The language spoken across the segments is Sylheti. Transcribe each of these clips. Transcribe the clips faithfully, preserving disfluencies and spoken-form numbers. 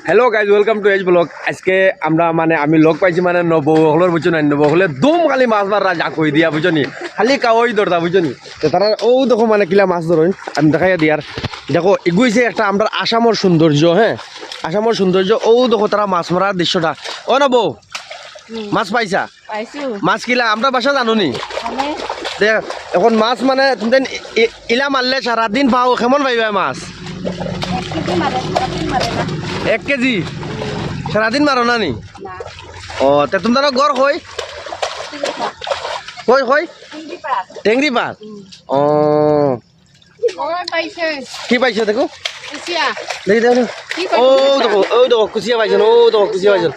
Hello guys, welcome to H Vlog. আজকে আমরা মানে আমি লগ পাইছি মানে নবৌ অকলর, বুঝছো না? নবৌ অকলে দুম খালি মাছ মাররা জাকই দিয়া, বুঝছো নি? খালি কাওয়াই ধরতা, বুঝছো নি? তো তারা অউ দেখো মানে কিলা মাছ ধরইন, আমি দেখাইয়া দিয়ার। দেখো, ইগু অইছে একটা আমরার আসামর সৌন্দর্য, হ্যাঁ, আসামর সৌন্দর্য। অউ দেখো তারা মাছ মারার দৃশ্যটা। ও নবৌ, মাছ পাইছা? পাইছো? মাছ কিলা? আমরার ভাষা জানো নি? মানে? দে, এখন মাছ মানে তুমি দেন ই-, ই-, ইলা মারলে সারাদিন পাও, কেমন পাইবা মাছ? এক কেজি মারে, সারাদিন মারে না। এক কেজি? সারাদিন মারো না নি? না। ও, তে তুমরার ঘর কই? টেংরি পার। কই, কই? টেংরি পার। টেংরি পার? হুম। ও। ও, পাইছে। কি পাইছো দেখো? কুচিয়া। দেখি, দেখো, দেখো। কি পাইছো? ও দেখো, ও দেখো, কুচিয়া পাইছো, ও দেখো, কুচিয়া পাইছো।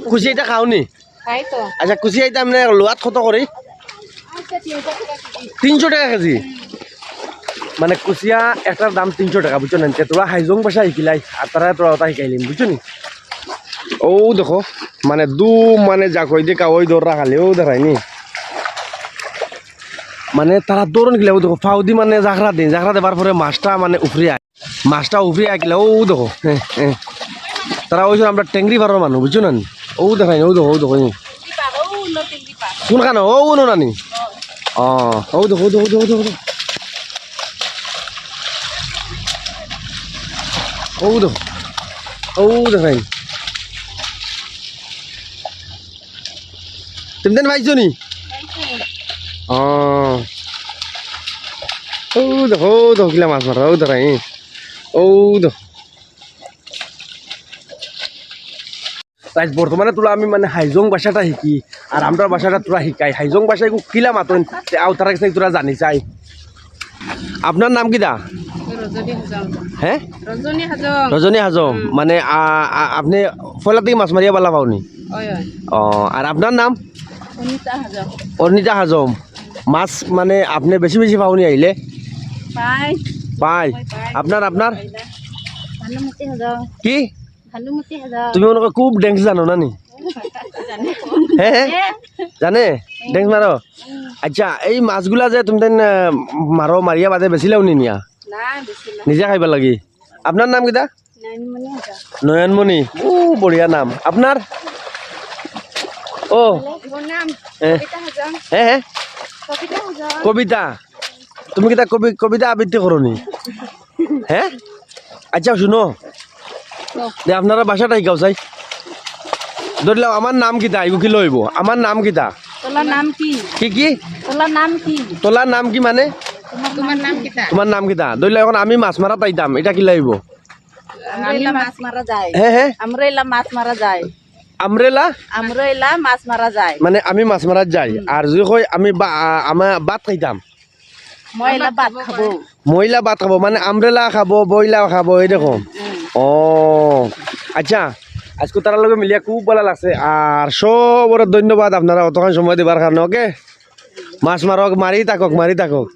কুচিয়া ইটা খাও নি? খাই তো। আচ্ছা, কুচিয়া ইটা এমনে লোয়াত কত করি? আচ্ছা, তিনশো টাকা কেজি। তিনশো টাকা কেজি? মানে কুচিয়া একটার দাম তিনশো টাকা, বুঝছো না? তে তোরা হাইজং ভাষা হিকিলাই, আর তারা তোরা ওটা হিকাইলিন, বুঝছো নি? ও দেখো, মানে দু মানে জাকই দি কাওয়াই ধররা খালি, ও দেখাইনি। মানে তারা ধরন কিলা, ও দেখো, ফাউদি মানে জাকরা দিন, জাকরা দেবার পরে মাছটা মানে উফরে আয়। মাছটা উফরে আয় কিলা, ও দেখো, হ্যাঁ, হ্যাঁ। তারা অইছে আমরার টেংরি পারর মানুষ, বুঝছো না নি? ও দেখাইনি, ও দেখো, ও দেখো, হ্যাঁ। কোনখানো? ও, উনো নানি? ও, ও দেখো, ও দেখো, ও দেখো, ও দেখো। ও দেখো। ও দেখাই। তুমি দেন পাইছো নি? ও। ও দেখো, ও দেখো, কিলা মাছ মাররা, ও দেখাই। ও দেখো। Guys, বর্তমানে তোরা আমি মানে হাইজং ভাষাটা হিকি, আর আমরার ভাষাটা তোরা হিকাই। হাইজং ভাষায় কিলা মাতইন, তে আও তারা গেছে তোরা জানি চাই। আপনার নাম কিতা? রজনী হাজং। হ্যাঁ? রজনী হাজং। রজনী হাজং। হুম। মানে, আ, আ, আপনে পয়লা থাকি মাছ মারিয়া বালা পাওনি? অয়, অয়। ও, আর আপনার নাম? অনিতা হাজং। অনিতা হাজং। মাছ মানে আপনে বেশি বেশি পাওনি আইলে? পাই। পাই? পাই, পাই। আপনার, আপনার? ভানুমতি হাজং। কি? ভানুমতি হাজং। তুমি মনে হয় খুব dance জানো না নি? জানে। হ্যাঁ, হ্যাঁ? এ। জানে? Dance মারো? হুম। আচ্ছা, এই মাছগুলা যে তুমি তাই, আহ, মারো, মারিয়া বাদে বেচিলাও নি নিয়া? না, বেশি না। নিজে খাইবার লাগি। আপনার নাম কিতা? নয়নমণি হাজং। নয়নমণি। ও, বড়িয়া নাম। আপনার? ও। মোর নাম এ। কবিতা হাজং। হ্যাঁ, হ্যাঁ। কবিতা হাজং। কবিতা। তুমি কিতা কবি-, কবিতা আবৃত্তি করো নি? হ্যাঁ? আচ্ছা, শুনো। কও। দে, আপনারা ভাষাটা হিকাও চাই। ধরিলাও, আমার নাম কিতা? ইগু কিলা অইবো? আমার নাম কিতা? তোলার নাম কি? কি, কি? তোলার নাম কি? তোলার নাম কি মানে? তোমার নাম কিতা? তোমার নাম কিতা? ধরিলাও, এখন আমি মাছ মারাত আইতাম, ইটা কিলা অইবো? আমরেলা মাছ মারা যায়। হ্যাঁ, হ্যাঁ। আমরেলা মাছ মারা যায়। আমরেলা? আমরেলা মাছ মারা যায়। মানে আমি মাছ মারাত যাই। হুম। আর যদি কই আমি বা-, আ-, আমা ভাত খাইতাম। ময়লা ভাত খাবো। ময়লা ভাত খাবো, মানে আমরেলা খাবো, বইলা খাবো, এরকম। হুম। ও, আচ্ছা, আজকে তারার লগে মিলিয়া খুব ভালা লাগছে। আর সবরে ধন্যবাদ আপনারা অতখান সময় দিবার কারণে, ওকে? মাছ মারক, মারি থাকক, মারি থাকক।